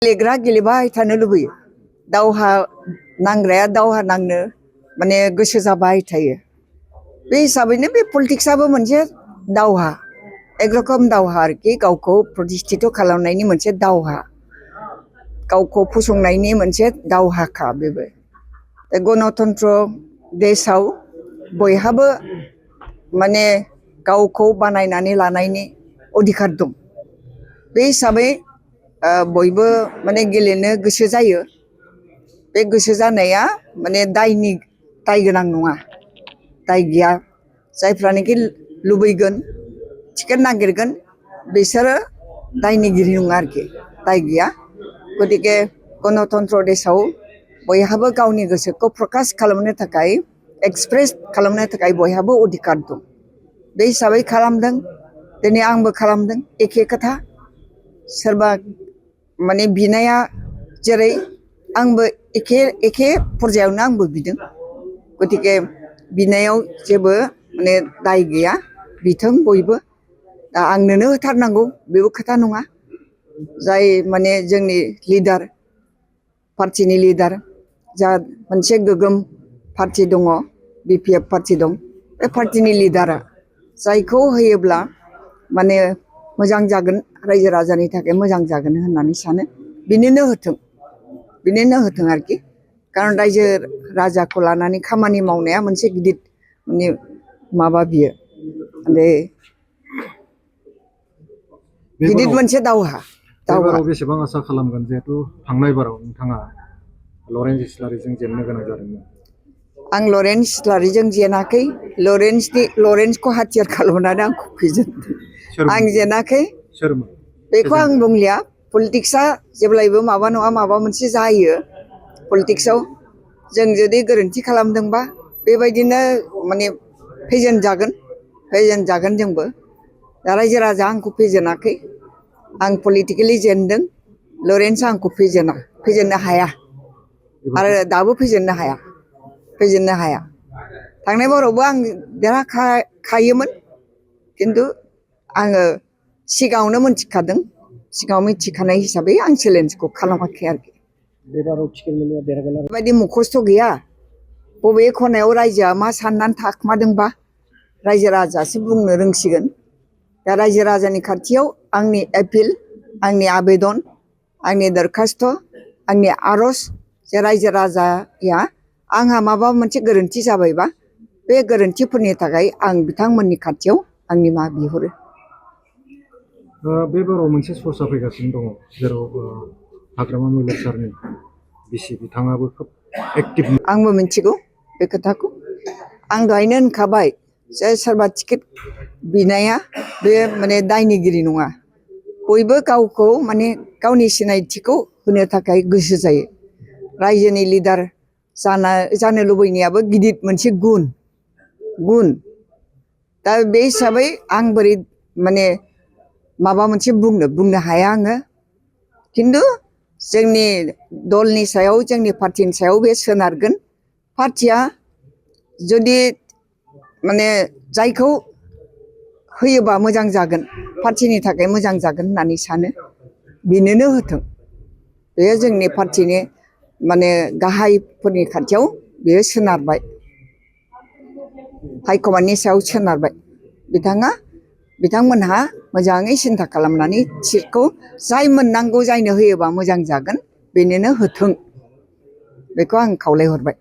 गेलेग्रा गेलेबाय थानो लुबैयो दावहा नांग्राया दावहा नांनो माने गोसो जाबाय थायो बे हिसाबैनो बे पलिटिक्सआबो मोनसे दावहा एक रकम दावहा आरोखि गावखौ प्रतिष्ठित खालामनायनि मोनसे दावहा गावखौ फसंनायनि मोनसे दावहाखा बेबो गणतन्त्र देशआव बयहाबो माने गावखौ बानायनानै लानायनि अधिकार दं बे हिसाबै बयबो माने गेलेनो गोसो जायो बे गोसो जानाया माने दाय गोनां नङा दाय गैया जायफ्रानोखि लुबैगोन टिकेट नागिरगोन बिसोरो दायनिगिरि नङा आरोखि दाय गैया गतिके गणतन्त्र देशआव बयहाबो गावनि गोसोखौ प्रकाश खालामनो थाखाय एक्सप्रेस खालामनो थाखाय बयहाबो अधिकार दं बे हिसाबै खालामदों दिनै आंबो खालामदों एखे खोथा सोरबा माने बिनाया जेरै आंबो एखे पर्यायावनो आंबो बिदों गतिके बिनायाव जेबो माने दाय गैया बिथों बयबो दा आंनोनो होथारनांगौ बेबो खोथा नङा जाय माने जोंनि लिडार पार्टिनि लिडार जा मोनसे गोगोम पार्टि दङ बिपिएफ पार्टि दं बे पार्टिनि लिडारा जायखौ होयोब्ला माने मोजां जागोन रायजो राजानि थाखाय मोजां जागोन होननानै सानो बिनोनो होथों आरोखि खारन रायजो राजाखौ लानानै खामानि मावनाया मोनसे गिदिर माने माबा बियो माने गिदिर मोनसे दावहा बेसेबां आसा खालामगोन जिहेतु थांनाय बाराव नोंथाङा लरेन्स इस्लारिजों जेननो गोनां जादोंमोन आं लरेन्स इस्लारिजों जेनाखै लरेन्सखौ हाथियार खालामनानै आंखौ फेजेनदों आं जेनाखै बेखौ आं बुंलिया पलिटिक्सआ जेब्लायबो माबा नङा माबा मोनसे जायो पलिटिक्सआव जों जुदि गोरोन्थि खालामदोंबा बेबायदिनो माने फेजेनजागोन जोंबो दा रायजो राजा आंखौ फेजेनाखै आं पलिटिकेलि जेनदों लरेन्सआ आंखौ फेजेननो हाया आरो दाबो फेजेननो हाया थांनाय बारावबो आं देरहाखायोमोन खिन्थु आङो सिगाङावनो मिथिखादों सिगाङाव मिथिखानाय हिसाबै आं चेलेन्जखौ खालामाखै आरोखि बेबायदि मुखस्थ' गैया बबे खनायाव रायजोआ मा साननानै थाखुमादोंबा रायजो राजासो बुंनो रोंसिगोन दा रायजो राजानि खाथियाव आंनि एपिल आंनि आबेदन आंनि दरखास्थ' आंनि आर'ज जे रायजो राजाया आंहा माबा मोनसे गोरोन्थि जाबायबा बे गोरोन्थिफोरनि थाखाय आं बिथांमोननि खाथियाव आं निमाहा बिहरो बे बाराव मोनसे सर्सा फैगासिनो दङ जेराव हाग्रामा महिलार सारनि बिसि बिथाङाबो खोब एक्टिभ आंबो मिथिगौ बे खोथाखौ आं दहायनो होनखाबाय जे सोरबा टिकेट बिनाया बे माने दायनिगिरि नङा बयबो गावखौ माने गावनि सिनायथिखौ होनो थाखाय गोसो जायो रायजोनि लिडार जानो लुबैनायाबो गिदिर मोनसे गुन दा बे हिसाबै आं बोरै माने माबा मोनसे बुंनो हाया आङो खिन्थु जोंनि दलनि सायाव जोंनि पार्टिनि सायाव बे सोनारगोन पार्टिया जुदि माने जायखौ होयोबा मोजां जागोन पार्टिनि थाखाय मोजां जागोन होननानै सानो बिनोनो होथों बेयो जोंनि पार्टिनि माने गाहायफोरनि खाथियाव बेयो सोनारबाय हाइकमान्डनि सायाव सोनारबाय बिथांमोनहा मोजाङै सिन्था खालामनानै सिटखौ जाय मोननांगौ जायनो होयोबा मोजां जागोन बेनोनो होथों बेखौ आं खावलायहरबाय